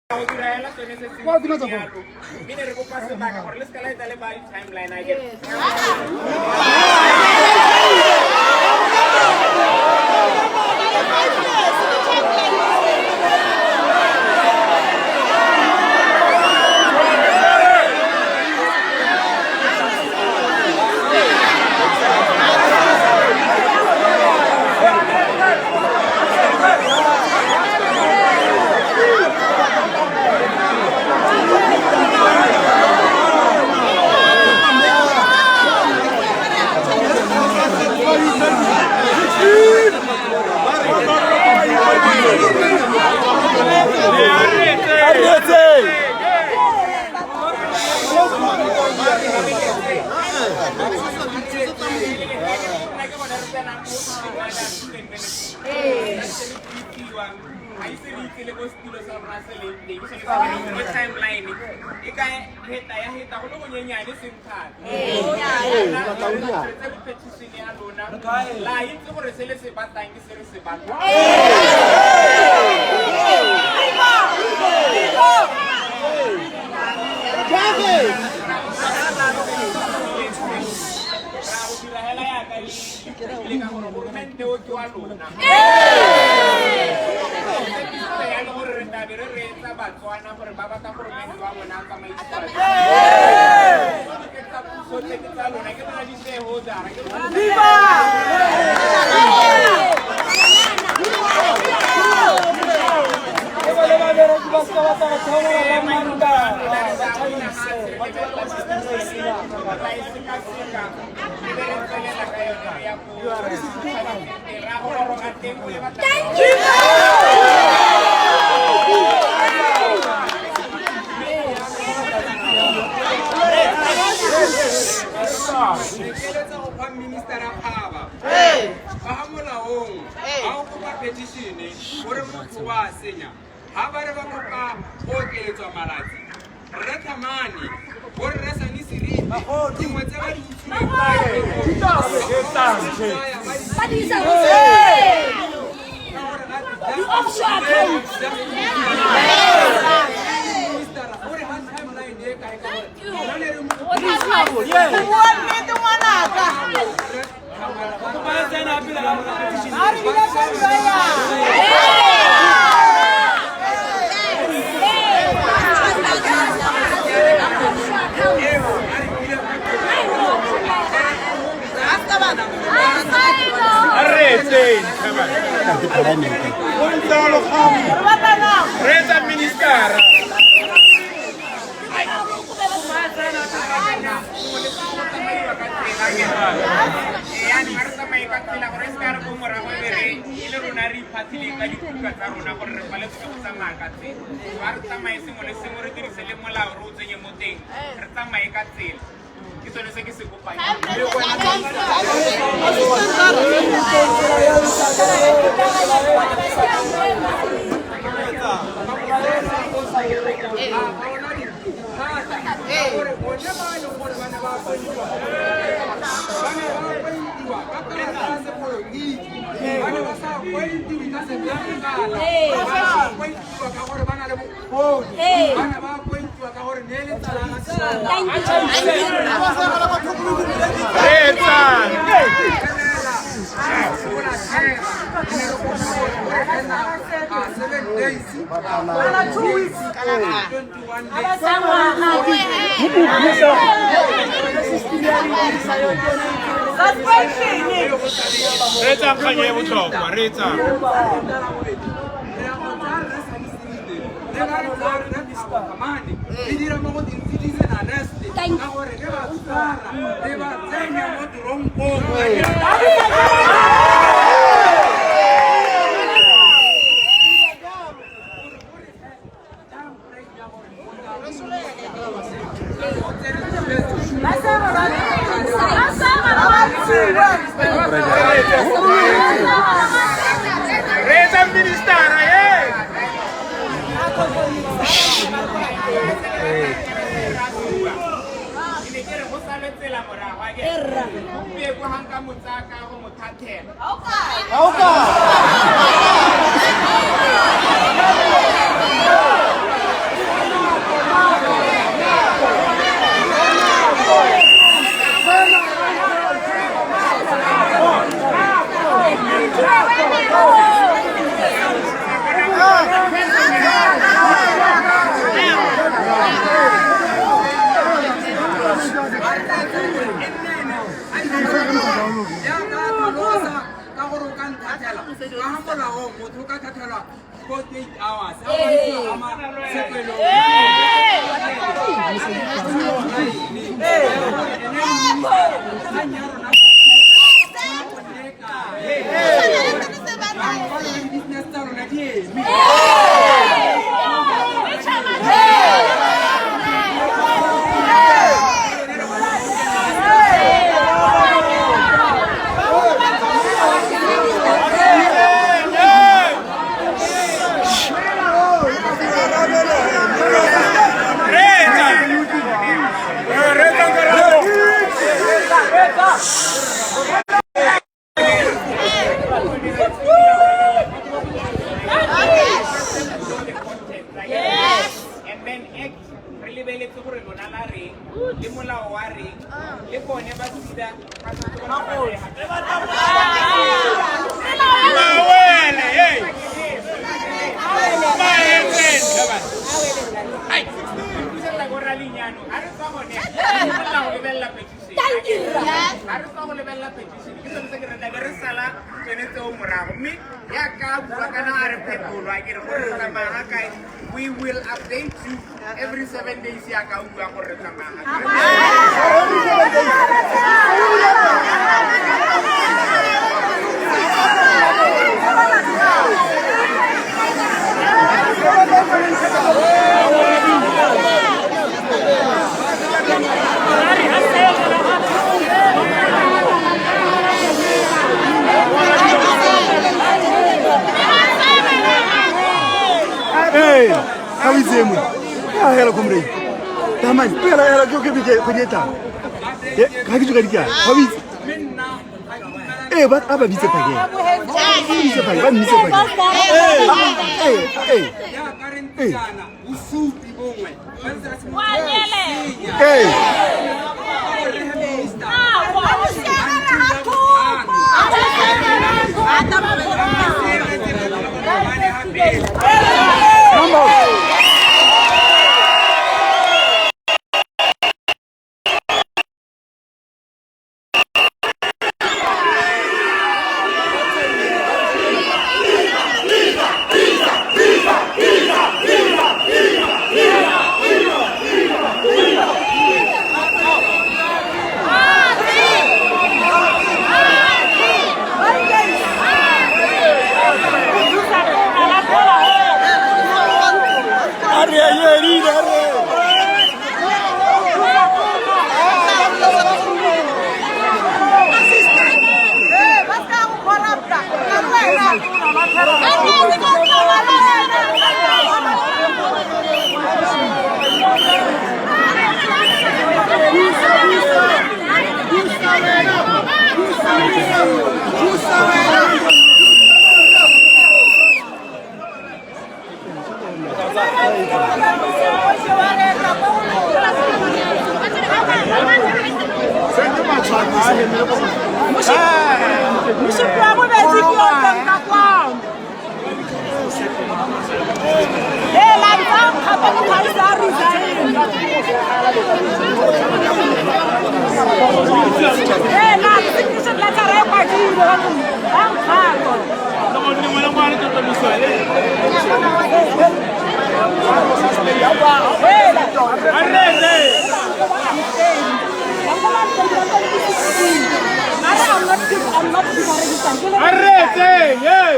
Go dira hela sone se se Kwa tima tsa jalo. Mme ne re kopa sebaka gore le seka la etsa le ba di-timeline a kere. Ga ise re itse le ko setulo sa rona se leng teng ke sone se ke reng mo timeline e ka heta ya heta go le gonyenyane seng thata tse petition ya lona la itse gore se le se batlang ke se re se batlang. Ra go dira hela yaka le le ka gore goromente o ke wa lona. Ya le gore re tla be re reetsa Batswana gore ba batla goromente wa bona a tsamaisiwa jang. Ke tsa puso tse ke tsa lona, ke lona di-shareholder-a, ke lona Thank you. Re keletsa go fa ministera phaba ka ga molaong ga o kopa petition gore motho wa senya ga ba re ba kopa go okeletswa malatsi rre Tlhamane bo rre Sani Seripe dingwe tse ba di utswileng Ba di isa go Di-offshore accounts. Bua nnete ngwanaka. A re bile ka lawyer. Reetsa ministera. Yaanong a re tsamaye ka tsela gore e se ka re ko morago e be re e le rona re iphathileng ka dikuka tsa rona gore re paletswe ke go tsamaya ka tsela. So a re tsamaye sengwe le sengwe re dirise le molao re o tsenye mo teng re tsamaye ka tsela. Ke sone se ke se kopang. Reetsang. Reetsang kgang e botlhokwa, reetsang. Reetsang ministera ye. Ke ne ke re go sale tsela morago a ke gompieko ga nka mo tsaya ka go mo thathela. Business tsa lona di eme. And then act re lebeletse gore lona la reng le molao wa reng le bone ba sida ba santse ba Mawele, hey. Maetseng. Ai, pusetsa ko ralling jaanong ga re tswa gone re simolola go lebelela petition Thank you. ga re tswa go lebelela petition ke sone se ke re tlabe re sala tsone tseo morago mme yaka a bua kana a re phetolo a kere gore re tsamaya ga kae, we will update you every 7 days yaka o bua gore re tsamaya ga kae. Ee, ga o itse mo ya hela, comrade tamane pela hela ke ke beke kgwedi e tlang. Ga ke tsoka dikana ga o itse. Ee, ba a ba bitse phakeng, ba bitse phakeng, ba mmitse phakeng. Ee, ee. Jaaka re ntse bosupi bongwe ba ntse re simolola senya. Gore he minister Number. Arre, herida, arre. Mošupi wa bobedi ke o teng ka kwano. Ee, la ntsa gape ke ga a resign. Ee, na resignation letter e kwadilwe ba nkgato. I'm not registered. Arrete, hey.